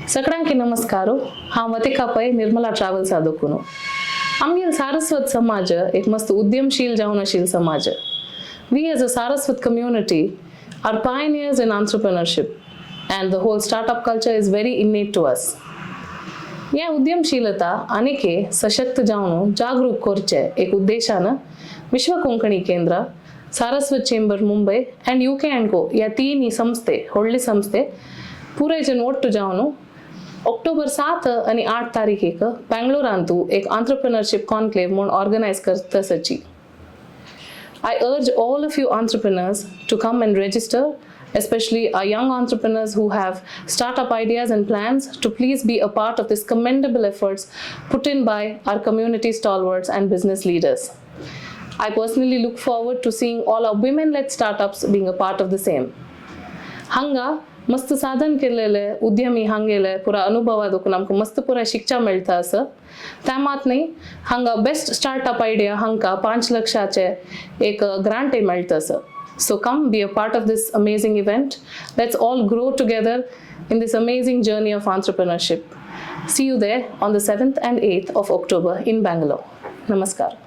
सगळ्यांकी नमस्कार. हांव वतिका पै, निर्मला ट्रॅव्हल्सा दोकून. आमगेल सारस्वत समाज एक मस्त उद्यमशील जावन समाज. We as a Saraswat community are pioneers in entrepreneurship, and the whole startup culture is very innate to us. ह्या उद्यमशीलता आनीक सशक्त जावन जागरूक करचे एक उद्देशान Vishwa Konkani Kendra, Saraswat chamber Mumbai and UK and को या तीन संस्थे, व्हडली संस्थे पुरायचेन ಒಟ್ಟು जावन ऑक्टोबर 7 आणि 8 तारीखेक बँगलोरांतू एक आंत्रप्रिनरशीप कॉन्क्लेव म्हूण organise करतसची. I urge all of you entrepreneurs to come and register, especially our young entrepreneurs who have startup ideas and plans, to please be a part of this commendable efforts put in by our community stalwarts and business leaders. I personally look forward to seeing all our women-led startups being a part of the same. हांगा मस्त साधन केलेले उद्यमी हांगेले पुरा अनुभवा दोकून आमकां मस्त पुरा शिक्षा मेळटा असं. त्या मात न्ही, हांगा बेस्ट स्टार्टअप आयडिया हांकां 5 लक्षाचे एक ग्रांटय मेळटा असं. So come be a part of this amazing event. Let's all grow together in this amazing journey of entrepreneurship. See you there on the 7th and 8th of October in Bangalore. नमस्कार.